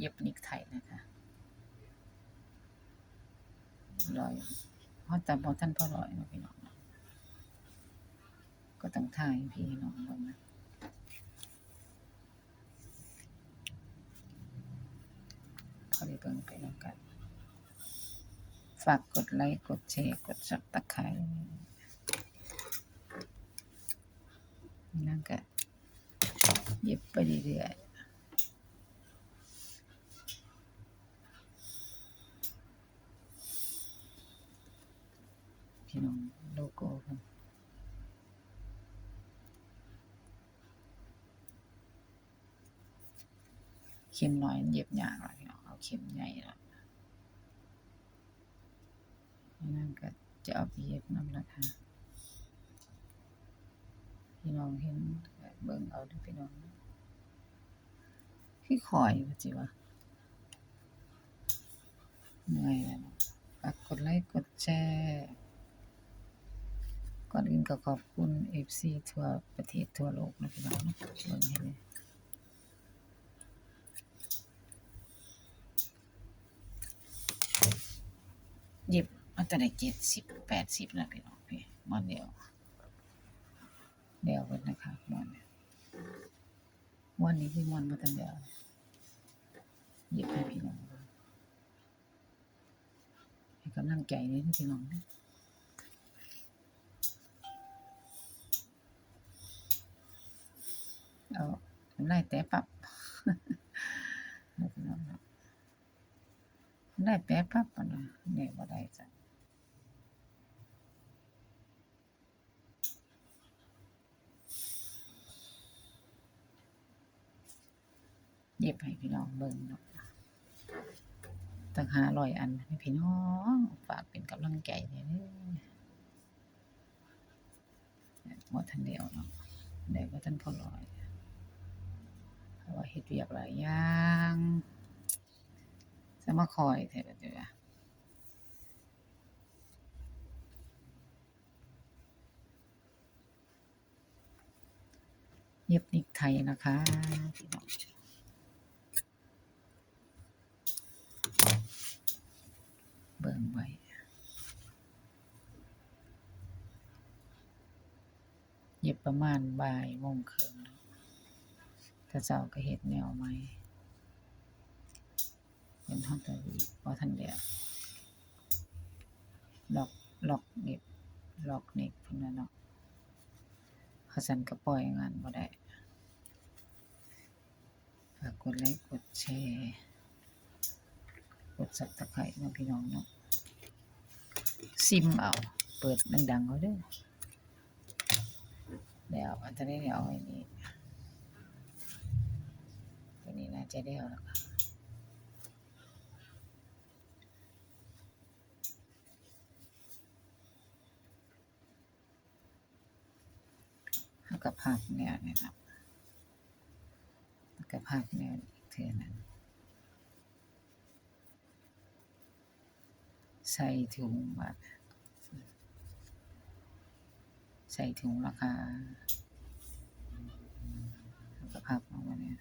ເຢັບນິກໄທນະຄະ ຮ້ອຍ ເຮົາຈຳບໍ່ທັນພໍຮ້ອຍເນາະພີ່ນ້ອງເນາະ ກໍຕ້ອງຖ່າຍໃຫ້ພີ່ນ້ອງເບິ່ງນະ ພໍໄດ້ເບິ່ງໄປນຳກັນ. ຝາກກົດໄລກ໌ ກົດແຊ ກົດຊັບສະໄຄຣບ໌ ນາງກະເຢັບໄປເລື້ອຍໆ ພີ່ນ້ອງ ໂລໂກ້ເພິ່ນ ເຂັມນ້ອຍມັນເຢັບຍາກລະພີ່ນ້ອງ ເອົາເຂັມໃຫຍ່ລະ ນາງກະຈະເອົາໄປເຢັບນຳລະ ຖ້າພີ່ນ້ອງເຫັນກະເບິ່ງເອົາເດີພີ່ນ້ອງ ຄືຂ້ອຍວ່າຊິວ່າ ເມື່ອຍແລ້ວເນາະ ຝາກກົດໄລກ໌ ກົດແຊ ກ່ອນອື່ນກໍຂອບຄຸນເອັຟຊີທົ່ວປະເທດທົ່ວໂລກນະພີ່ນ້ອງເນາະ ເບິ່ງໃຫ້ແດ່ ເຢັບມາແຕ່ໄດ້ເຈັດສິບ ແປດສິບນະພີ່ນ້ອງ ນີ້ມ່ວນດຽວ ດຽວເບິດນະຄະ ມ່ວນ ມ່ວນນີ້ຄືມ່ວນບໍ່ທັນດຽວ ເຢັບໃຫ້ພີ່ນ້ອງເບິ່ງ ໃຫ້ກຳລັງໃຈເດີພີ່ນ້ອງເດີ ເອົານ້ຳລາຍແຕະປັບ ນ້ຳລາຍແຕະປັບ ອັນນັ້ນແດ່ບໍ່ໄດ້ຊັ້ນ. ເຢັບໃຫ້ພີ່ນ້ອງເບິ່ງເນາະ ຕັ້ງຫ້າຮ້ອຍອັນໃຫ້ພີ່ນ້ອງ ຝາກເປັນກຳລັງໃຈແດ່ເດີ ບໍ່ທັນແລ້ວເນາະ ແດ່ບໍ່ທັນພໍຮ້ອຍ ເພາະວ່າເຮັດວຽກຫຼາຍຢ່າງ ສະມາຄ່ອຍແທ້ ແບບນີ້ວ່າ ເຢັບນິກໄທນະຄະ ພີ່ນ້ອງ ເບິ່ງໄວ້ ເຢັບປະມານບ່າຍໂມງເຄິ່ງເນາະ ແຕ່ເຊົ້າກໍເຮັດແນວໃໝ່. ເພິ່ນຮອດແຕ່ບໍ່ທັນແລ້ວ ລັອກ ລັອກເນັດ ລັອກເນັດເພິ່ນວ່າເນາະ ຄັນຊັ້ນກໍປ່ອຍງານບໍ່ໄດ້ ຝາກກົດໄລກົດແຊ ກົດຊັບສະໄຄຣບ໌ເນາະ ພີ່ນ້ອງເນາະ ຊິມເອົາ ເປີດດັງໆເອົາເດີ ແລ້ວ ອັນຕົວນີ້ເອົາໄວ້ນີ້ ຕົວນີ້ໜ້າຈະແລ້ວລະ ເຮົາກໍພັກແນວນີ້ເນາະ ແລ້ວກໍພັກແນວນີ້ເທື່ອໜຶ່ງ ໃສ່ຖົງບາດ ໃສ່ຖົງລະຄະ ແລ້ວກໍພັກອອກມານີ້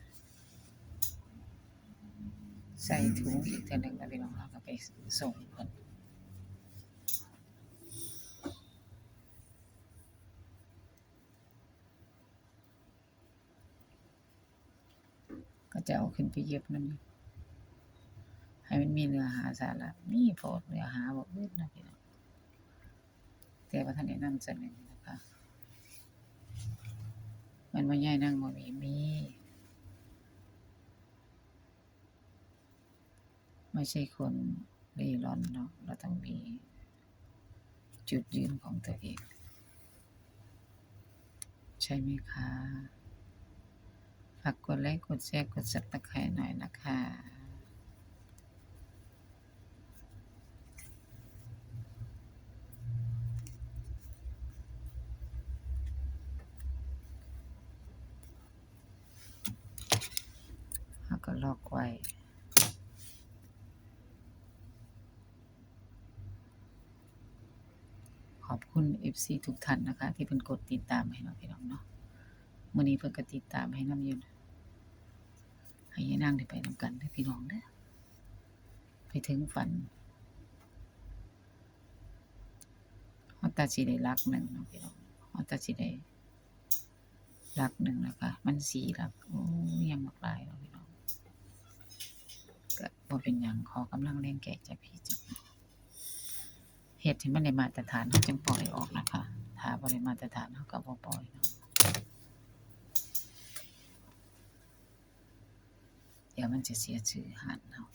ໃສ່ຖົງອີກເທື່ອໜຶ່ງນະພີ່ນ້ອງ ແລ້ວກໍໄປສົ່ງເພິ່ນ. ກໍຈະເອົາຂຶ້ນໄປເຢັບນຳ ໃຫ້ມັນມີເນື້ອຫາສາລະ ມີໂພດເນື້ອຫາບໍ່ອື່ນນະພີ່ນ້ອງ ແຕ່ວ່າທ່ານແນະນຳສະເໜີນະຄະ ແມ່ນບໍ່ຍາຍນາງບໍ່ມີ ມີ. ไม่ใช่คนเร่ร่อนเนาะ เราต้องมีจุดยืนของตัวเอง ใช่ไหมคะ ฝากกดไลค์ กดแชร์ กด Subscribe หน่อยนะคะ เฮาก็ล็อกไว้ ขอบคุณเอฟซีทุกท่านนะคะ ที่เพิ่นกดติดตามให้เนาะพี่น้องเนาะ มื้อนี้เพิ่นก็ติดตามให้นำอยู่ ຍານາງໄດ້ໄປນຳກັນເດີພີ່ນ້ອງເດີ ໄປເຖິງຝັນ ເຮົາຕາຊິໄດ້ຫຼັກໜຶ່ງເນາະພີ່ນ້ອງ ເຮົາຕາຊິໄດ້ຫຼັກໜຶ່ງແລ້ວກະມັນສີ່ຫຼັກ ໂອ້ຍ ຍັງບັກຫຼາຍເນາະພີ່ນ້ອງ ກະບໍ່ເປັນຫຍັງ ຂໍກຳລັງແຮງໃຈຈາກພີ່ຈາກນ້ອງ ເຮັດໃຫ້ມັນໄດ້ມາດຕະຖານ ເຮົາຈຶ່ງປ່ອຍອອກນະຄະ ຖ້າບໍ່ໄດ້ມາດຕະຖານ ເຮົາກະບໍ່ປ່ອຍເນາະ ດຽວມັນຈະເສຍຊື່ຮ້ານເຮົາ.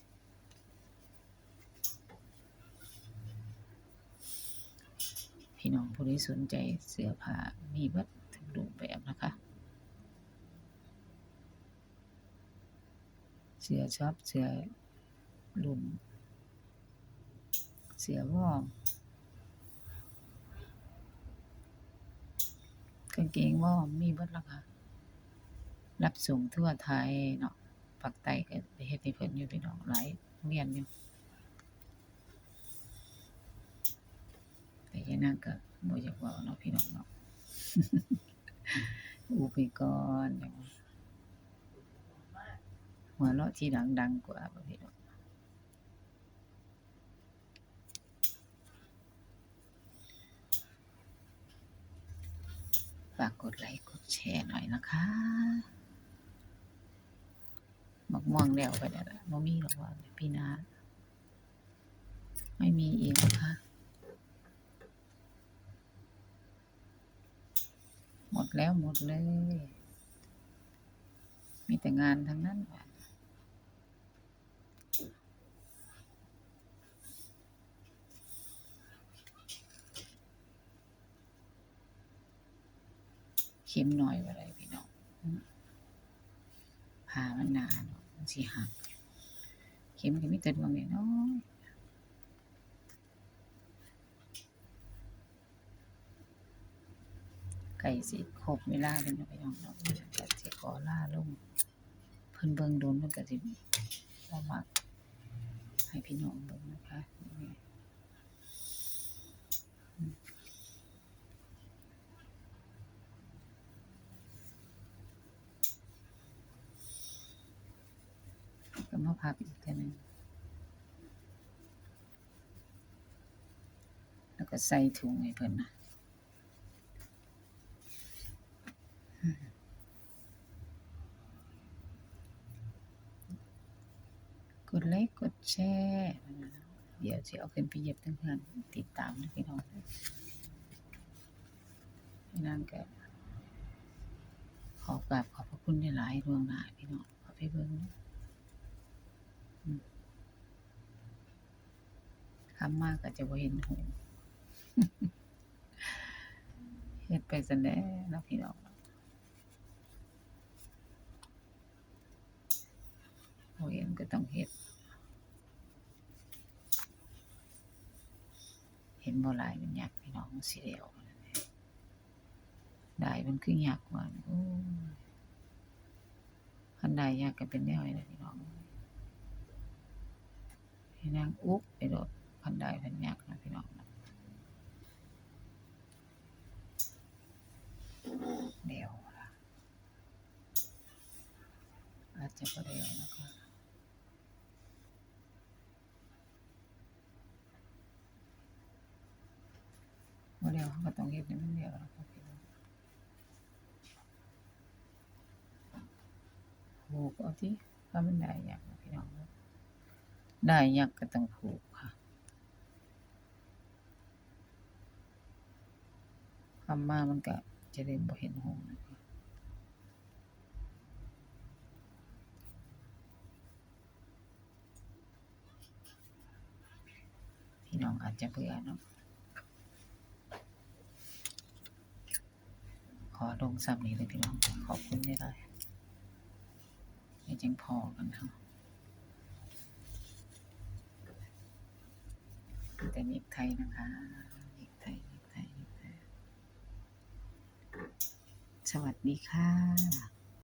ພີ່ນ້ອງຜູ້ໃດສົນໃຈເສື້ອຜ້າ ມີເບິດທຸກຮູບແບບນະຄະ ເສື້ອຊັອບ ເສື້ອລຸ່ມ ເສື້ອວອມ ກາງເກງວອມ ມີເບິດລະຄະ ຮັບສົ່ງທົ່ວໄທເນາະ ພາກໃຕ້ກະໄດ້ເຮັດໃຫ້ເພິ່ນຢູ່ພີ່ນ້ອງ ຫຼາຍໂຮງຮຽນຢູ່ ແຕ່ຍານາງກະບໍ່ຢາກເວົ້າເນາະພີ່ນ້ອງເນາະ ອຸບໄປກ່ອນ ຫົວເລາະທີຫຼັງດັງກວ່າບໍ່ພີ່ນ້ອງ. ຝາກກົດໄລກົດແຊໜ້ອຍນະຄະ ໝາກມ່ວງແລ້ວໄປແລ້ວ ບໍ່ມີແລ້ວວ່າ ປີໜ້າ ໄມ່ມີອີກນະຄະ ໝົດແລ້ວໝົດເລີຍ ມີແຕ່ງານທັງນັ້ນວ່າ. ເຂັມໜ້ອຍບໍ່ໄດ້ພີ່ນ້ອງ ຜ້າມັນໜາເນາະ ມັນຊິຫັກ ເຂັມກະມີແຕ່ດວງນ້ອຍໆ. ໃກ້ຊິຄົບເວລາແລ້ວເນາະພີ່ນ້ອງເນາະ ກະຊິຂໍລາລົງ ເພິ່ນເບິ່ງດົນເພິ່ນກະຊິບໍ່ມັກໃຫ້ພີ່ນ້ອງເບິ່ງນະຄະ ກະມາພັບອີກເທື່ອໜຶ່ງ ແລ້ວກະໃສ່ຖົງໃຫ້ເພິ່ນນະ ກົດໄລກົດແຊ ດຽວຊິເອົາຂຶ້ນໄປເຢັບທາງເຮືອນ ຕິດຕາມເດີພີ່ນ້ອງເດີ ຍານາງກະຂໍກາບຂອບພະຄຸນຫຼາຍໆລ່ວງໜ້າພີ່ນ້ອງ ເຂົ້າໄປເບິ່ງ ອືມ ຄ່ຳມາກະຈະບໍ່ເຫັນຫຸງ ເຮັດໄປຊັ້ນແຫຼະເນາະພີ່ນ້ອງ ບໍ່ເຫັນກະຕ້ອງເຮັດ ເຫັນບໍ່ ລາຍມັນຍັກພີ່ນ້ອງ ມັນຊິໄດ້ອອກ ລາຍມັນຄືຍັກວ່າ ໂອ້ຍ ຄັນລາຍຍັກກະເປັນແນວນີ້ລະພີ່ນ້ອງ ໃຫ້ນາງອຸບໄປໂລດ ຄັນລາຍເພິ່ນຍັກນະພີ່ນ້ອງ ແລ້ວລະ ອາດຈະບໍ່ແລ້ວນະຄະ. ບໍ່ແລ້ວເຮົາກະຕ້ອງເຮັດໃຫ້ມັນແລ້ວລະ ຜູກເອົາຕິ ຖ້າມັນໄດ້ຍາກພີ່ນ້ອງ ໄດ້ຍາກກະຕ້ອງຜູກຄ່ະ ຄ່ຳມາມັນກະຈະໄດ້ບໍ່ເຫັນຫຸງ. ພີ່ນ້ອງອາດຈະເບື່ອເນາະ ຂໍລົງຊ່ຳນີ້ເດີພີ່ນ້ອງ ຂອບຄຸນຫຼາຍໆ ແລ້ວຈັ່ງພໍ້ກັນເຮົາ ມີແຕ່ເນັກໄທນະຄະ ເນັກໄທ ເນັກໄທ ເນັກໄທ ສະຫວັດດີຄ່ະ.